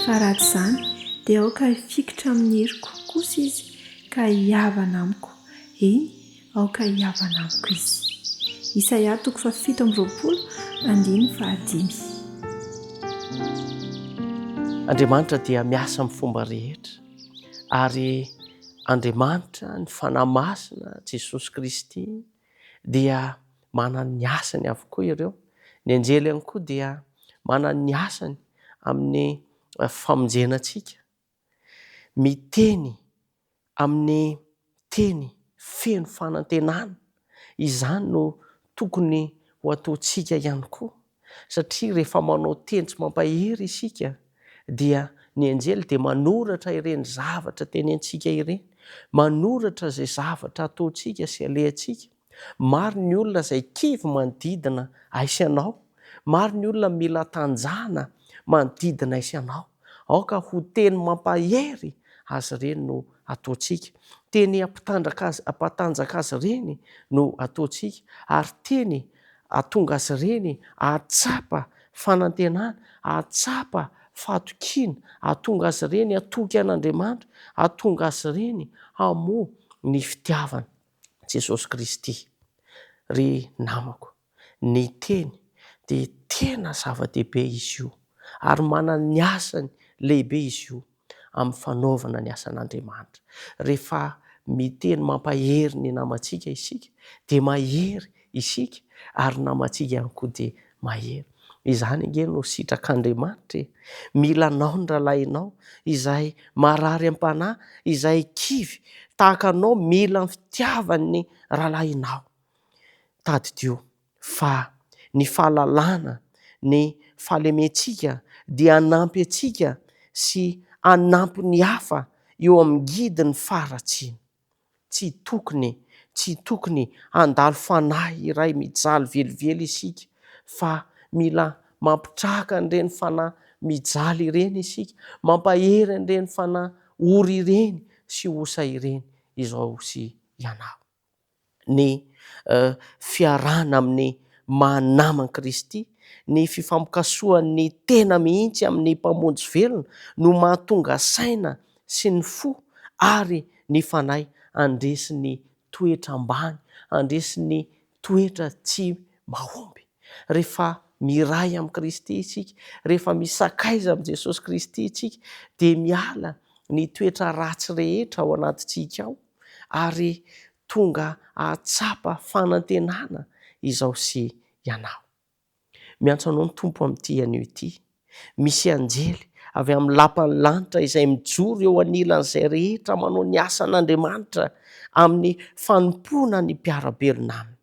Fa raha tsy izany, dia aoka hifikitra amin'ny heriko kosa izy ka hihavana amiko, eny, aoka hihavana amiko izy. Isaia toko fahafito amby 20, andininy fahadimy. Andriamanitra dia miasa amin'ny fomba rehetra, ary Andriamanitra, ny Fanahy Masina, Jesosy Kristy, dia manana ny asany avokoa ireo. Ny anjely ihany koa dia manana ny asany amin'ny famonjena antsika. Miteny amin'ny teny feno fanantenana, izany no tokony ho ataontsika ihany koa, satria rehefa manao teny tsy mampahery isika dia ny anjely dia manoratra ireny zavatra tenentsika ireny, manoratra izay zavatra ataontsika sy alehantsika. Maro ny olona izay kivy manodidina ahy sy anao, maro ny olona mila tanjahana manodidina ahy sy anao. Aoka ho teny mampahery azy ireny no ataontsika, teny hampitandraka azy, hampatanjaka azy ireny no ataontsika, ary teny hahatonga azy ireny hahatsapa fanantenana, hahatsapa fahatokiana, hahatonga azy ireny hatoky an'Andriamanitra, hahatonga azy ireny hamoa ny fitiavana. Jesosy Kristy. Ry namako, ny teny dia tena zava-dehibe izy io, ary manana ny asany lehibe izy io amin'ny fanaovana ny asan'Andriamanitra. Rehefa miteny mampahery ny namantsika isika, dia mahery isika, ary ny namantsika ihany koa dia mahery. Izany ange no sitrak'Andriamanitra e! Mila anao ny rahalahinao, izay marary am-panahy, izay kivy tahaka anao, mila ny fitiavan'ny rahalahinao. Tadidio fa ny fahalalana ny fahalementsika dia hanampy antsika sy hanampy ny hafa eo amin'ny ngidin'ny faharatsiana. Tsy tokony, tsy tokony handalo fanahy iray mijaly velively isika, fa mila mampitraka an'ireny fanahy mijaly ireny isika, mampahery an'ireny fanahy ory ireny sy osa ireny izao sy ianao. Ny fiarahana amin'ny maha naman'i Kristy, ny fifampikasohan'ny tena mihitsy amin'ny Mpamonjy velona no mahatonga saina sy ny fo ary ny fanahy handresy ny toetra ambany, handresy ny toetra tsy mahomby. Rehefa miray amin'i Kristy isika, rehefa misakaiza amin'i Jesosy Kristy isika, dia miala ny toetra ratsy rehetra ao anatintsika ao ary tonga hahatsapa fanantenana izao sy ianao. Miantso anao ny Tompo amin'ity anio ity. Misy anjely avy amin'ny lapan'ny lanitra izay mijoro eo anilan'izay rehetra manao ny asan'Andriamanitra amin'ny fanompoana ny mpiara-belona aminy.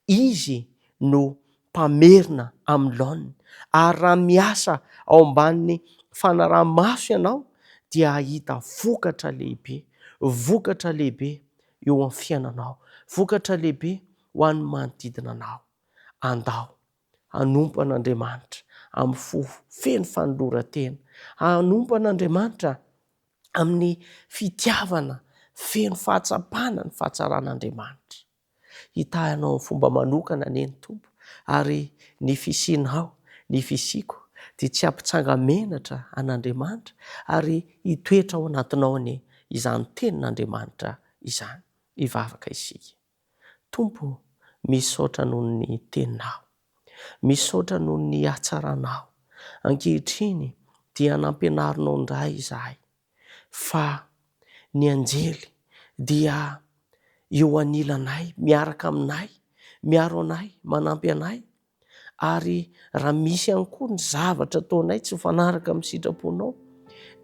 Izy no mpamerina amin'ny laoniny, ary raha miasa ao ambanin'ny fanaraha-maso ianao dia hahita vokatra lehibe, vokatra lehibe eo amin'ny fiainanao, vokatra lehibe ho an'ny manodidina anao. Andao hanompo an'Andriamanitra amin'ny fo feno fanoloran-tena, hanompo an'Andriamanitra amin'ny fitiavana feno fahatsapana ny fahatsaran'Andriamanitra. Hitahy anao amin'ny fomba manokana anie ny Tompo, ary ny fisianao, ny fisiako, dia tsy hampitsanga-menatra an'Andriamanitra, ary hitoetra ao anatinao anie izany tenin'Andriamanitra izany. Hivavaka isika. Tompo ô, misaotra noho ny Teninao. Misaotra noho ny hatsaranao. Ankehitriny dia nampianarinao indray izahay fa ny anjely dia eo anilanay, miaraka aminay, miaro anay, manampy anay, Ary raha misy ihany koa ny zavatra ataonay tsy mifanaraka amin'ny sitraponao,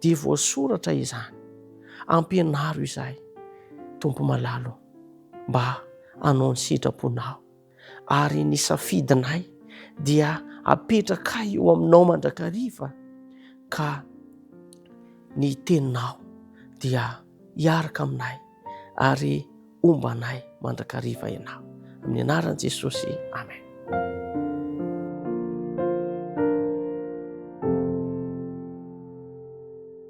dia voasoratra izany. Ampianaro izahay, Tompo malala ô, mba hanao ny sitraponao. Ary ny safidinay dia apetrakay eo aminao mandrakariva, ka ny teninao dia hiaraka aminay ary homba anay mandrakariva Ianao. Amin'ny anaran'i Jesosy, amen.